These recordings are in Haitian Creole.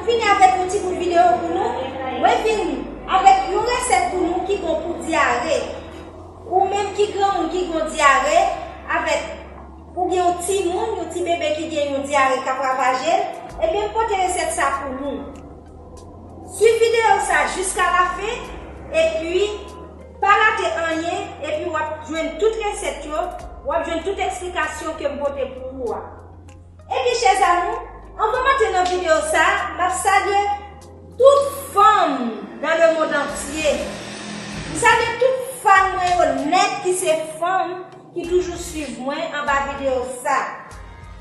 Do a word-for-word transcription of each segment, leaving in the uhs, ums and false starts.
Vini avèk yon ti bout videyo pou nou. Mwen vin avèk yon resèt pou nou ki bon pou dyare. Ou menm ki granmoun ki gen dyare, avèk ou gen yon timoun, yon ti bebe ki gen yon dyare k ap ravaje l, ebyen, m pote resèt sa pou nou. Swiv videyo sa jiska lafen, epi pa rate anyen, epi w ap jwenn tout resèt yo, w ap jwenn tout eksplikasyon ke m pote pou ou a. Ebyen, chè zanmi, anvan m antre nan videyo sa, m ap salye tout fanm dans le monde entier. M salye tout fan mwen yo nèt ki se fanm ki toujou swiv mwen anba videyo sa.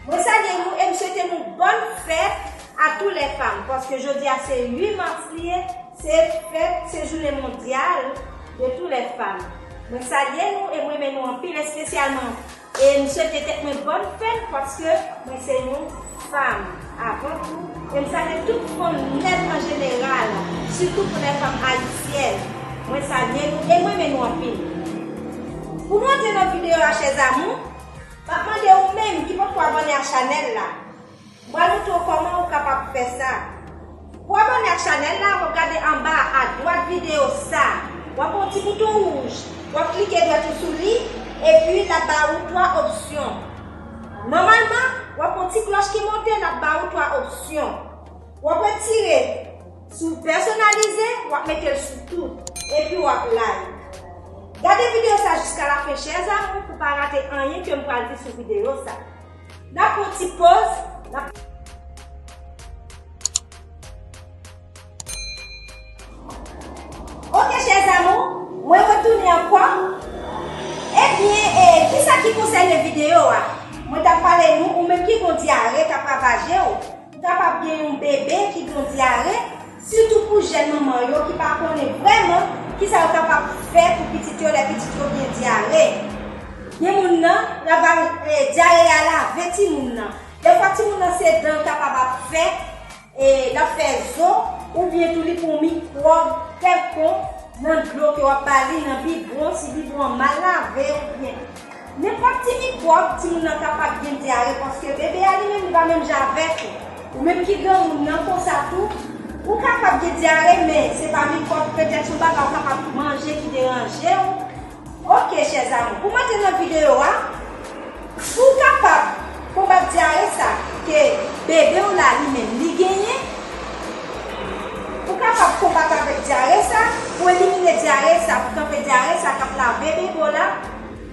Mwen salye nou e m swete nou bòn fèt a tou lè fanm, paske jodi a se uit mas li ye, se fèt, se jounen mondyal de tou lè fanm. Mwen salye nou e mwen renmen nou anpil, espesyalman. E m swete tèt mwen bòn fèt paske mwen se yon fanm avan tou. E m salye tout fanm nèt an jeneral, sitou pou lè fanm ayisyèn. Mwen salye nou e mwen renmen nou anpil. Pou nou antre nan videyo a, chè zanmi, m ap mande ou menm ki potko abòne ak chanèl la. M pral montre w kòman ou kapab fè sa. Pou abòne ak chanèl la, w ap gade anba adwat videyo sa. W ap wè yon ti bouton wouj. W ap klike dwèt ou sou li, epi l ap ba ou twa opsyon. Nòmalman, w ap wè yon ti klòch ki monte, l ap ba ou twa opsyon. W ap retire sou pèsonalize, w ap mete l sou tout, epi w ap like. Gade videyo sa jiska lafen, chè zanmi, pou pa rate anyen ke m pral di sou videyo sa. N ap pran ti poz. N ap... Ok, chè zanmi, mwen retounen ankò. Ebyen, e, kisa ki konsène videyo a? Mwen t ap pale nou, ou menm ki gon dyare k ap ravaje w, ou kapab gen yon bebe ki gon dyare, sitou pou jèn manman yo ki pa konnen vrèman kisa yo kapab fè pou pitit yo lè pitit yo gen dyare. Gen moun nan, ravaj, e, dyare a lave timoun nan. Defwa timoun nan se dan l kapab ap fè, e, l ap fè zo, oubyen tou li pran mikwòb kèlkonk nan dlo ke w ap ba li, nan bibwon, si bibwon an mal lave, oubyen nenpòt ti mikwòb, timoun nan kapab gen dyare, paske bebe a li menm, li pa menm jan avèk ou. Ou menm ki granmoun nan konsa tou, ou kapab gen dyare, men se pa mikwòb, petèt se yon bagay ou kapab manje ki deranje w. Ok, chè zanmi, pou m antre nan videyo a, pou w kapab konbat dyare sa ke bebe w la li menm li genyen, pou w kapab konbat avèk dyare sa, pou elimine dyare sa, pou kanpe dyare sa k ap lave bebe w la,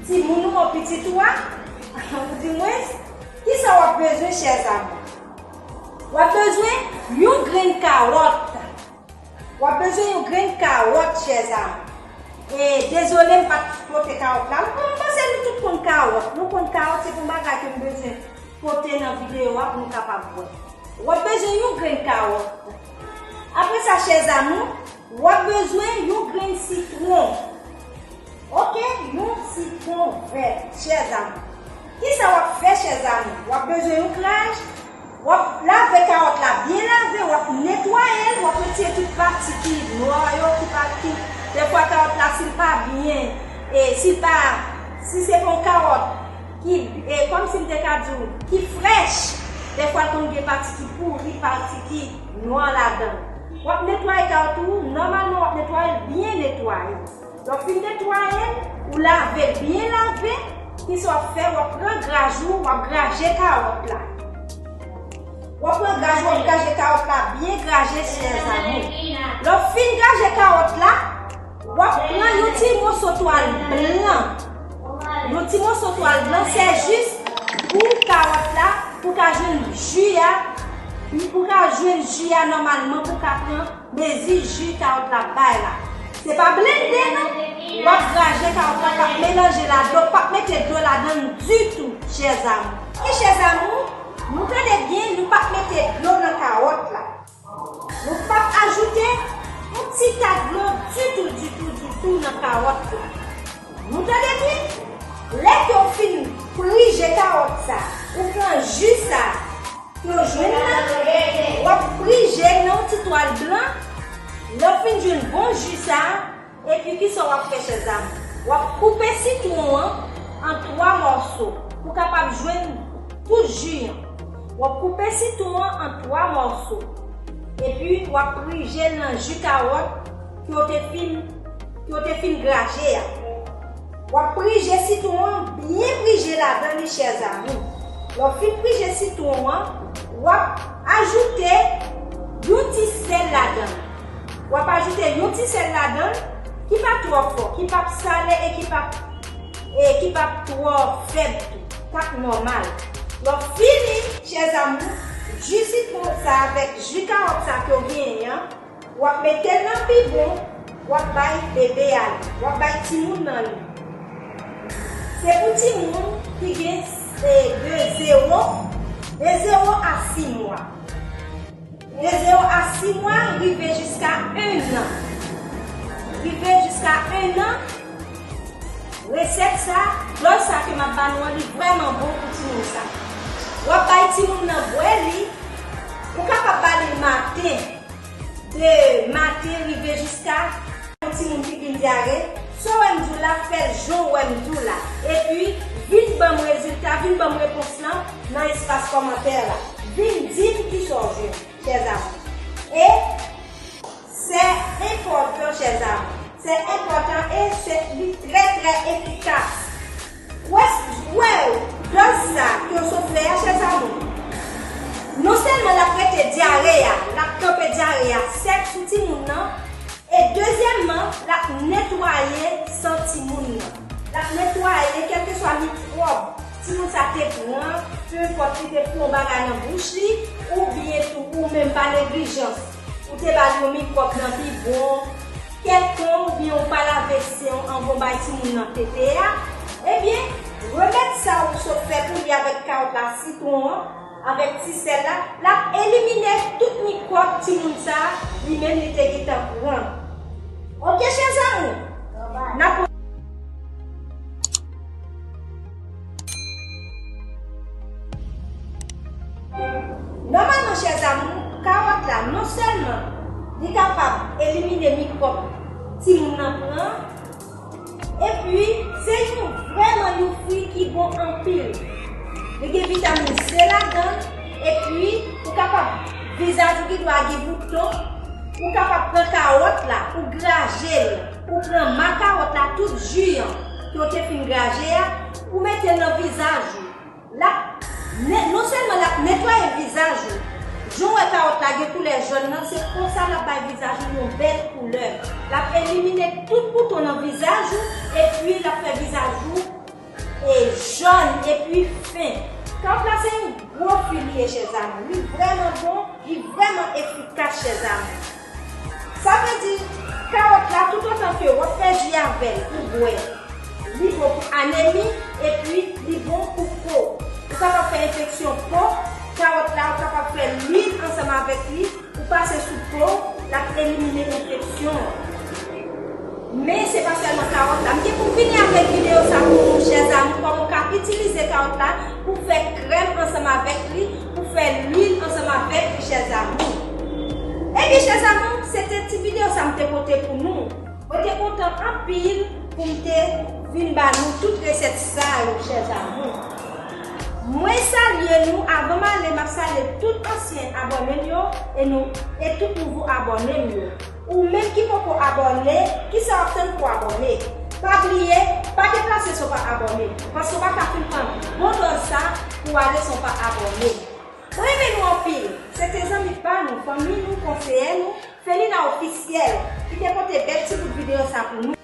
timoun ou, pitit ou a, ou di mwens, kisa w ap bezwen, chè zanmi? W ap bezwen yon grenn kawòt. W ap bezwen yon grenn kawòt, chè zanmi. E, dezole, m pa t pote kawòt la. M, m panse nou tout konn kawòt. Nou konn kawòt, se pou bagay ke m bezwen pote nan videyo a pou nou kapab wè. W ap bezwen yon grenn kawòt. Apre sa, chè zanmi, w ap bezwen yon grenn sitwon. Ok, yon sitwon vè, chè zanmi. Kisa w ap fè, chè zanmi? W ap bezwen yon kraj, w ap lave kawòt la byen lave, w ap netwaye l, w ap retire tout pati ki nwa yo, ki pa, ki, defwa kawòt la, si l pa byen, e si l pa, si se pa yon kawòt ki, e kòmsi m te ka di w, ki frèch, defwa l konn gen pati ki pouri, pati ki nwa ladan l. W ap netwaye kawòt ou, nòmalman w ap netwaye l byen netwaye. Lè w fin netwaye l, ou lave l byen lave, kisa w ap fè? W ap pran graj ou, w ap graje kawòt la. W ap pran graj ou, w ap graje kawòt la byen graje, chè zanmi. Lè w fin graje kawòt la, w ap pran yon ti moso twal blan. Yon ti moso twal blan, se jis pou kawòt la, pou ka jwenn ji a, pou ka jwenn ji a nòmalman, pou ka pran mezi ji kawòt la bay la. Se pa blende non. W ap graje kawòt la, p ap melanje ladan, p ap mete dlo ladan l ditou, chè zanmi. E chè zanmi, nou tande byen, nou p ap mete dlo nan kawòt la. Nou p ap ajoute yon ti ta dlo ditou, ditou, ditou nan kawòt la. Nou tande byen? Lè ke w fin prije kawòt sa, ou pran ji sa, ke w jwenn nan, w ap prije nan yon ti twal blan. Lè w fin jwenn bon ji sa, epi kisa w ap fè, chè zanmi? W ap koupe sitwon an an twa mòso pou w kapab jwenn tout ji an. W ap koupe sitwon an an twa mòso. Epi w ap prije l nan ji kawòt ke w te fin, ke w te fin graje a. W ap prije sitwon an, byen prije ladan li, chè zanmi. Lè w fin prije sitwon an, w ap ajoute yon ti sèl ladan l. W ap ajoute yon ti sèl ladan l ki pa twò fò, ki p ap sale e ki p ap, e ki p ap twò fèb tou. K ap nòmal. Lè w fini, chè zanmi, ji sitwon sa avèk ji kawòt sa ke w genyen an, w ap mete l nan bibwon, w ap bay bebe a li, w ap bay timoun nan li. Se pou timoun ki gen, e, de zewo, de zewo a sis mwa. De zewo a sis mwa, rive jiska en an. Rive jiska en an, resèt sa, dòz sa ke m ap ba nou an, li vrèman bon pou timoun sa. W ap bay timoun nan bwè li, ou kapab ba li maten. De maten rive jiska yon timoun ki gen dyare, sa w wè m di w la, fè l jan w wè m di w la. Epi, vin ban m rezilta, vin ban m repons lan nan espas kòmantè la. Vin di m kisa w jwenn, chè zanmi. E se enpòtan, chè zanmi. Se enpòtan e se, li trè, trè efikas. Wè, wè, dòz sa ke w sot fè a, chè zanmi. Non sèlman l ap rete dyare a, l ap kanpe dyare a sèk sou timoun nan, e dezyèmman, l ap netwaye san timoun nan. L ap netwaye kèlkeswa mikwòb timoun sa te pran, pe enpòt li te pran yon bagay nan bouch li, oubyen tou, ou menm pa neglijans, ou te ba l yon mikwòb nan bibwon kèlkonk, oubyen ou pa lave sen w anvan w bay timoun nan tete a, ebyen, remèd sa ou sot fè pou li avèk kawòt la, sitwon an, avèk ti sèl la, l ap elimine tout mikwòb timoun sa a, li menm li te gentan pran. Oke, chè zanmi? N ap Nòmalman, chè zanmi, kawòt la, non sèlman li kapab elimine mikwòb timoun nan pran, epi se yon, vrèman yon fwi ki bon anpil. Li gen vitamin C ladan l, epi ou kapab, vizaj ou gen dwa gen bouton, ou kapab pran kawòt la, ou graje l, ou pran ma kawòt la, tout ji an ke w te fin graje a, ou mete l nan vizaj ou. L ap ne-, non sèlman l ap netwaye vizaj ou, jan w wè kawòt la gen koulè jòn nan, se konsa l ap bay vizaj ou yon bèl koulè. L ap elimine tout bouton nan vizaj ou, epi l ap fè vizaj ou, e, jòn epi fen. Kawòt la se yon gwo fwi li ye, chè zanmi. Li vrèman bon, li vrèman efikas, chè zanmi. Sa vle di, kawòt la, toutotan ke w ap fè ji avè l pou bwè, li bon pou anemi, epi li bon pou po. Ou kapab fè enfeksyon po, kawòt la, ou kapab fè lwil ansanm avèk li, ou pase sou po, l ap elimine enfeksyon an. Men se pa sèlman kawòt la. M gen pou m vini avèk videyo sa pou nou, chè zanmi, kòman w ka itilize kawòt la pou fè krèm ansanm avèk li, pou fè lwil ansanm avèk li, chè zanmi. Ebyen, chè zanmi, se te ti videyo sa m te pote pou nou. Mwen te kontan anpil pou m te vin ba nou tout resèt sa yo, chè zanmi. Mwen salye nou, avan m ale, m ap salye tout ansyen abòne m yo e nou, e tout nouvo abòne m yo. Ou menm ki poko abòne, kisa w ap tann pou w abòne? Pa bliye, pa deplase san w pa abòne, paske w pa ka fin pran bon dòz sa pou w ale san w pa abòne. Mwen renmen nou anpil. Se te zanmi pa nou, fanmi nou, konseyè nou, Felina Ofisyèl, ki te pote bèl ti bout videyo sa pou nou.